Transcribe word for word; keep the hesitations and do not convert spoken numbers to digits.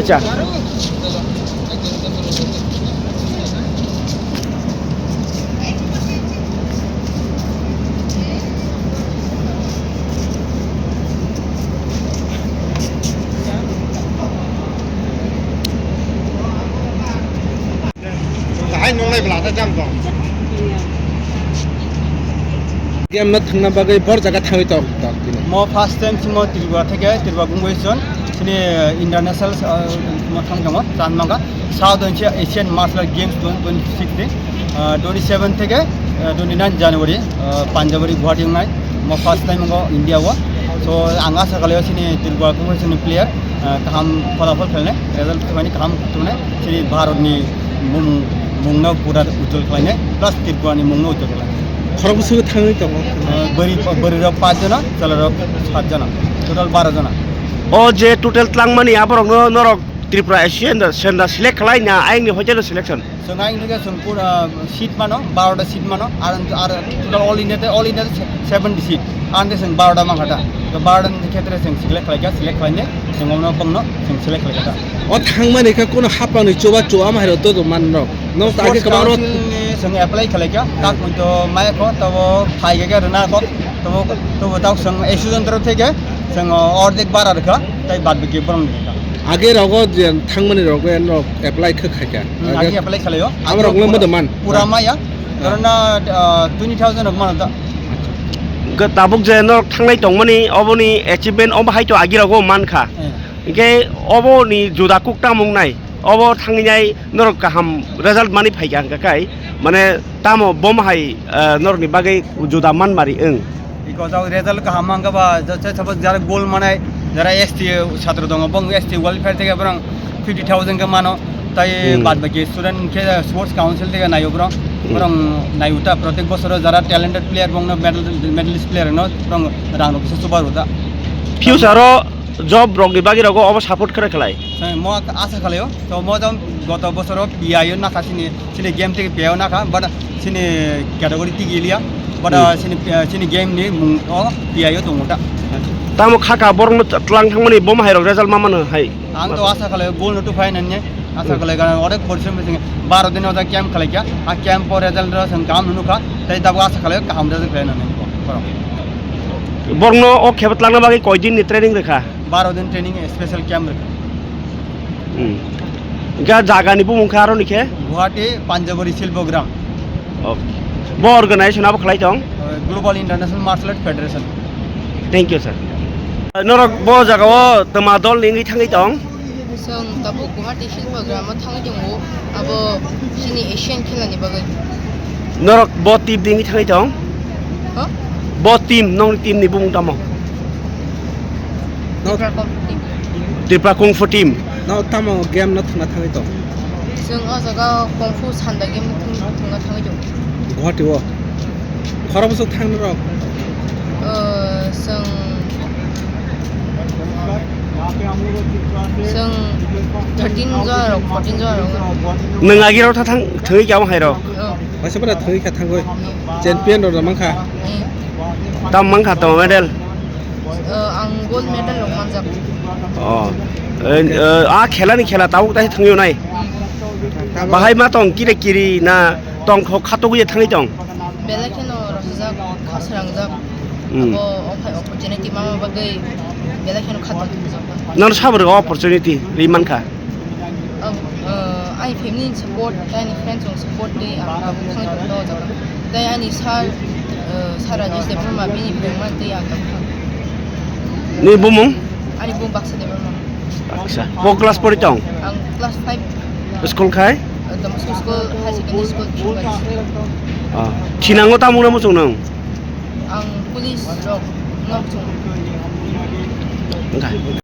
Cha. Kahai nunglai bwla ta jam tong. Game no thangna bagwi bor jaga thangwi tong tong tini. Mo first time simo Tripura theke, Tripura Convocation, sini, eh, international, eh, mo thang tongo, chan manga. South Asia-, Asian Martial Arts Games twenty twenty-six ni, eh, twenty-seven theke, eh, twenty-nine January, eh, Punjab ni Guwahati wngnai. Mo first time wngo India o. So, ang asa khlaio sini Tripura Convocation ni player, eh, kaham pholapol khlainai, result khlainai, kaham khlainai. Chini Bharat ni mung, mung no pura ujol khlainai, plus Tripura ni mung no ujol khlainai. Khorok bwswk thangwi tongo? Ah, bwrwi, bwrwi rok paanch jona, chwla rok saat jona, total baro jona. O je total tlangmani aborok no norok Tripura Asian da, Asian da select khlai na ayang ni hotel selection? Chwng ayang ni khe chwng pura seat mano, baro ta seat mano, ar, ar total all India te, all India te seventy seat. Ang khe chwng baro ta mankha ta. To baro ta ni khetre chwng select khlai kha, select khlai ne, chwng ono bongno chwng select khlai kha ta. O thangmani khe kuno hapang ni chuba chuba ma hai rok to man rok. No ta age Sports kabang rok. Council ni chwng apply khlai kha, tak mui to maya kho, to bo phai khe rwna kho, to bo, to bo tak chwng association torof theke chwng ordek bara rwkha, tai bad baki borok ni rwkha. Age rogo je thangmani rogo en rok apply khe khai kha. Hmm, age age apply khlai o. Abo rok le modo man. Pura maya. Karena, ah, twenty thousand rok mano da. Ga tabuk je norok thangnai tongmani, oboni achievement omo hai to agi rogo man kha. Eh. Hingke oboni juda kuk tamung nai. Obo thangnai norok kaham result mani phai kha hingka kai. Mane tamo bom hai, ah, norokni bagwi juda man mari wng. Because of result kaham hingka ba, jase suppose jara gold manai, jara S T satro tongo, bong S T welfare theke borong fifty thousand khe mano, tai Hmm. bad baki student khe sports council theke nayo borong, Hmm. borong nayo ta protek bosoro jara talented player bongno medal, medalist player no borong rang rok kisa chuba rwda. Future o job rok ni bagwi rogo obo support khe khlai. Sai mo asa khlaio, to mo jam goto bosoro P I O nakha sini, sini game theke P I O nakha, but sini category tigi liya, but Hmm. sini, sini game ni mung o P I O tongo ta. Tamo khaka borok no tlang thangmani bom hai rok result ma mano hai. Ang to asa khlaio goal no tu phai nanya, asa Hmm. khlaio orek porishrom bising baro din o camp khlai kha, a camp o result ro sang kam nunu kha, tai tabo asa khlaio kaham result khlai nanya borok. Borok no o kheba tlangna bagwi koi din ni training rwkha? Baro din training special camp rwkha. Hmm. Hingke jagani bumung khe aroni khe? Guwahati, Panjabari, Silbogram. Okay. Bo organization abo khlai tong? Uh, Global International Martial Arts Federation. Thank you, sir. Norok bo jaga o tama dol ni wngwi thangwi tong? Chwng tabuk Guwahati Silbogram o thangwi tongo, abo chini Asian khela ni bagwi. Norok bo team ni wngwi thangwi tong? Ho? Bo team, nongni team ni bumung tamo? Tripura Kung Fu team. Tripura Kung Fu team. No tamo game no thwngna thangwi tong? Chwng o jaga Kung Fu Sanda game thwng-, thwngna thangwi tong. Guwahati o. Khorok bwswk thang norok? O, chwng, chwng thirteen jora rok, fourteen jora rok. Nwng agi rok tha thang thangwi kamo hai rok? O. Waisa bara thangwi kha thangwi. Champion rok mankha. Eh. Tam mankha tamo medal? O, ang gold medal rok manjak. O. Eh, eh, a khela ni khela tabuk tai thangwi nai. Hmm. Bahai ma tong kire kiri na tong kho khatogwi thangwi tong? Belai kheno rosajak, kha srangjak. Hmm. Abo ophai opportunity mama bagwi belai kheno khato tongjakha. Nono sabo rwgo opportunity ri mankha? Ab-, uh, ani family ni support, tei ani friends rok support tei ang tabuk thangwi tongkha o jaga. Tei ani sir, uh, sir Rajesh Debbarma bini phwrwngmani tei ang tabuk thang. Ni bumung? Ani bumung Baksa Debbarma. Baksa. Bo class pori tong? Ang class five. School khai? Uh, Don Bosco School, High Secondary School, Chumbai. Ah, thinango tamung na muchung nang? Ang police rok nok chung. Wngkha.